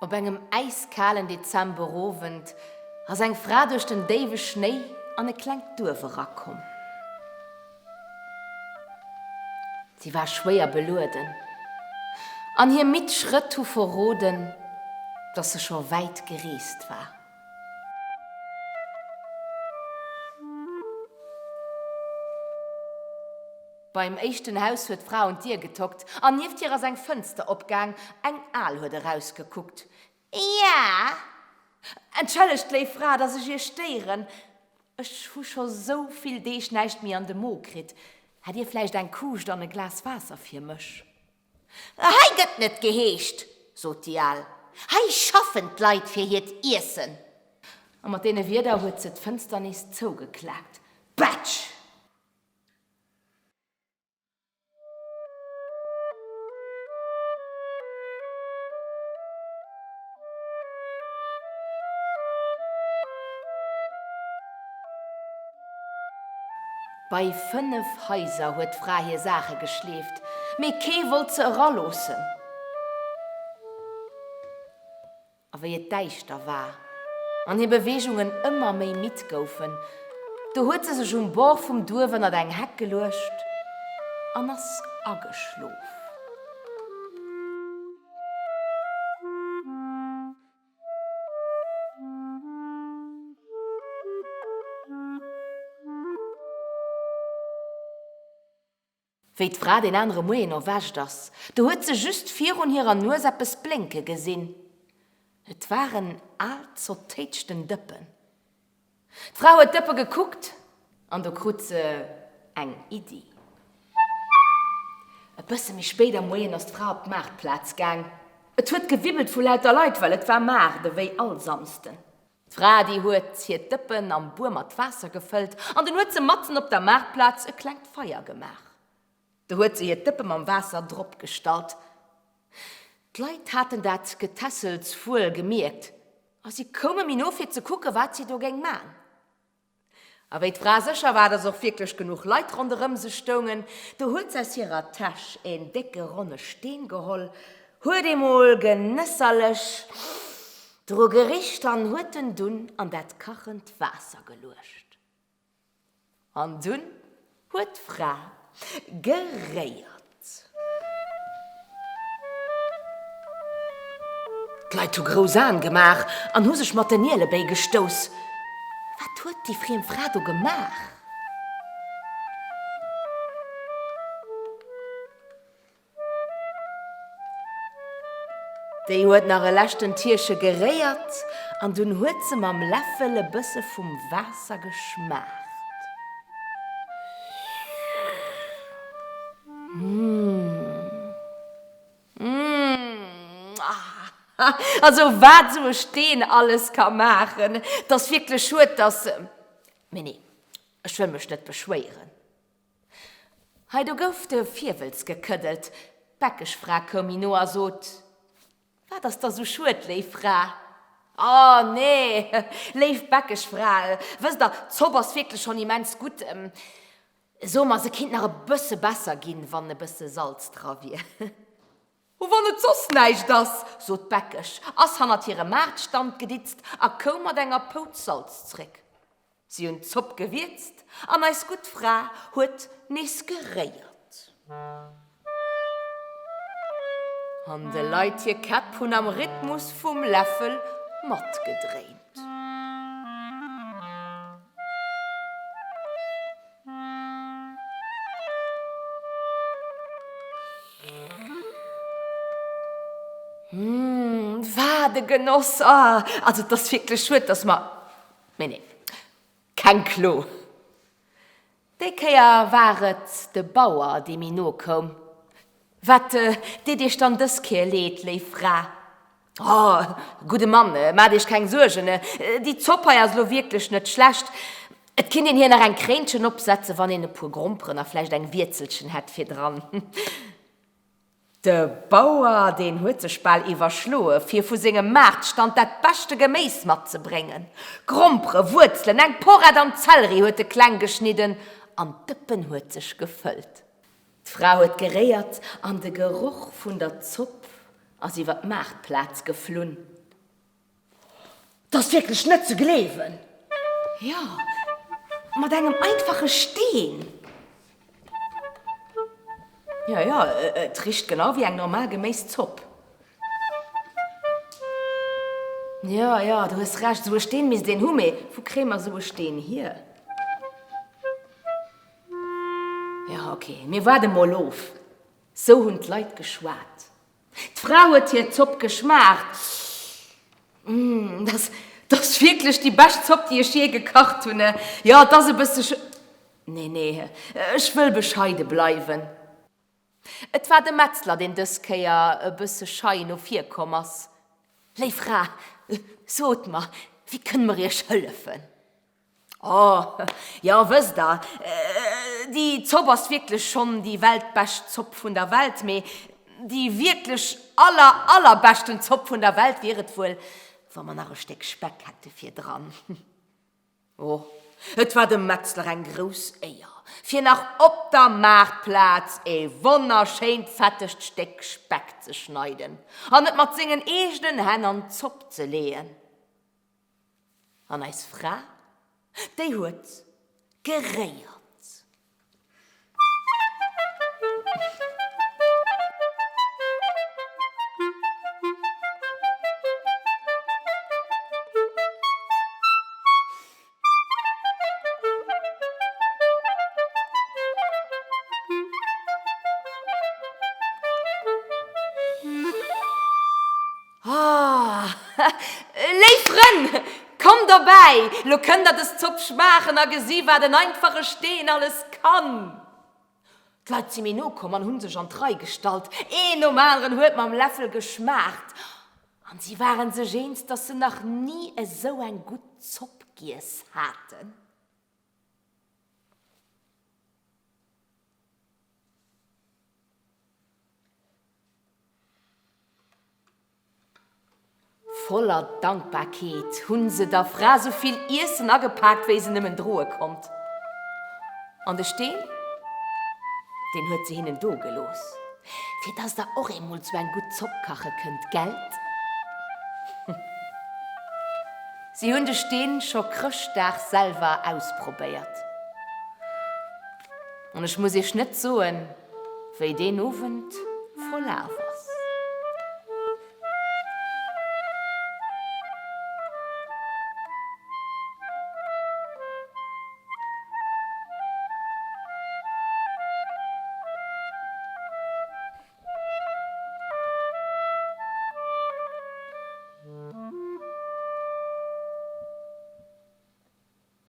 Op engem äiskalen Dezemberowend ass eng Fra duerch den déiwe Schnéi an e klengt Duerf erakomm. Si war schwéier belueden an hir midd Schrëtt hu verroden, dass se scho wäit gereest war. Beim éischten Haus huet d'Fra un d'Dier getockt an nieft hir ass eng Fënster opgaang. Eng Al huet erausgekuckt. Ja! Entschëllegt, léif Fra, dass ech Iech stéieren. Ech hu scho sou vill Deeg näischt méi an de Mo kritt. Hätt Dir vläicht eng Kuuscht an e Glas Waasser fir mech? Hei gëtt net geheescht, sot déi Al. Hei schaffen d'Leit fir hiert Iessen. A mat deene Wierder huet se d'Fënster nees zougeklaakt. Batsch! Bei 5 Haiser huet d'Fra hir Saache geschleeft, mee kee wollt se eraloossen. A wéi et däischter war an hir Beweegungen ëmmer méi midd goufen, do huet se sech um Bord vum Duerf ënnert eng Heck geluecht an ass ageschlof. Wéi d'Fra deen anere Moien erwächt ass, do huet se just virun hirer Nues eppes blénke gesinn. Et war en aalt zertéitschten Dëppen. D'Fra huet d'Dëppe gekuckt an do krut se eng Iddi. E bësse méi spéit am Moien ass d'Fra op d'Maartplaz gaang. Et huet gewibbelt vu lauter Leit, well et war Maart ewéi all Samsden. D'Fra, déi huet hiert Dëppen am Buer mat Waasser gefëllt an dunn huet se matzen op der Maartplaz e klengt Feier gemaach. Do huet se hiert Dëppe mam Waasser drop gestallt. D'Leit haten dat Getässels wuel gemierkt a si koume méi no fir ze kucke wat si do géing man. A wéi d'Fra sécher war, dass och wierklech genuch Leit ronderëm se stoungen, do huet s'aus hirer Täsch een décke ronne Steen geholl, huet eemol genësserlech dru gericht an huet en dunn an dat kachend Waasser geluecht. An dunn huet d'Fra geréiert. D'Leit hu grouss Aen gemaach an hu sech mat den Ielebéi gestouss. Wat huet déi friem Fra do gemaach? Déi huet nach e leschten Tierche geréiert an dunn huet se mam Läffel e bësse vum Waasser geschmaacht. Mmh. Mmh. Ah. Also wat esou e Steen alles ka maachen! 't ass wierklech schued, dass. Mee nee, ech wëll mech net beschwéieren. Hei do gouf de Virwëlz gekëddelt. D'Bäckeschfra koum méi no a sot, Wat ass da sou schued, léif Fra? Oh nee, léif Bäckeschfra, wësst Der, d'Zopp ass wierklech schonn immens gutt. Soe mer, se kinnt nach e bësse besser ginn, wann e bësse Salz dra wier. O wann et soss näischt ass, sot d'Bäckesch, ass hannert hire Maartstand geditzt a koum mat enger Pouz Salz zréck. Si hunn d'Zopp gewierzt an eis gutt Fra huet nees geréiert. An de Leit hir Käpp hunn am Rhythmus vum Läffel matgedréint. Mmh, wat e Genoss! Ah, also et ass wierklech schued, dass mer. Mee nee, keng Klo. Déi Kéier war et de Bauer, dee méi no koum. Wat deet Iech dann dës Kéier leed, léif Fra? Oh, gudde Mann, maacht Iech keng Suergen, déi Zopp hei ass elo wierklech net schlecht. Et kinnt een hir nach eng Kréinchen opsetzen, wann een e puer Gromperen a vläicht eng Wierzelchen hätt fir dran. De Bauer, deen huet sech bal iwwerschloe fir vu sengem Maartstand dat beschte Geméis matzebréngen. Grompere, Wuerzelen, eng Porrett an Zelleri huet e kleng geschnidden an d'Dëppen huet sech gefëllt. D'Fra huet geréiert an de Geroch vun der Zopp. Ass iwwer d'Maartplaz geflunn. 't ass wierklech net ze gleewen! Jo, mat engem einfache Steen! Jo, jo, et richt genau wéi eng normal Geméiszopp. Jo, jo, du hues Recht, esou e Steen misst een hu, mee wou kréie mer esou e Steen hier? Jo, ok, mir waarde mol of. Sou hunn d'Leit geschwat. D'Fra huet hir Zopp geschmaacht. Mmh, dat ass wierklech déi bescht Zopp, déi ech jee gekacht hunn. Jo, et ass e bësse. Nee, nee, ech wëll bescheide bleiwen. Et war de Metzler, deen dës Kéier e bësse schei no vir komm ass. Léif Fra, sot mer, wéi kënne mer Iech hëllefen? Oh, jo, wësst Der, déi Zopp ass wierklech schonn déi weltbescht Zopp vun der Welt, mee déi wierklech aller, allerbeschten Zopp vun der Welt wier et wuel, wa mer nach e Stéck Speck hätte fir dran. Oh, et war dem Metzler eng grouss Éier, fir nach op der Maartplaz e wonnerschéint fettegt Stéck Speck ze schneiden an et mat sengen eegenen Hänn an d'Zopp ze leeën. An eis Fra, déi huet geréiert. Oh, léif Frënn, kommt erbäi, lo kënnt der des Zopp schmaachen a gesi wat en einfache Steen alles kann. D'Leit si méi no komm an hu sech an d'Rei gestallt. Een nom aneren huet mam Läffel geschmaacht an si ware sech eens, dass se nach ni esou eng gutt Zopp giess haten. Voller Dankbarkeet hunn se der Fra sou vill Iessen agepaakt, wéi se nëmmen droe konnt. An de Steen, deen huet se hinnen do gelooss, fir dass der och eemol sou eng gutt Zopp kache kënnt, gellt? Si hunn de Steen scho Chrëschtdag selwer ausprobéiert. An ech muss iech net soen, wéi deen Owend verlaf ass.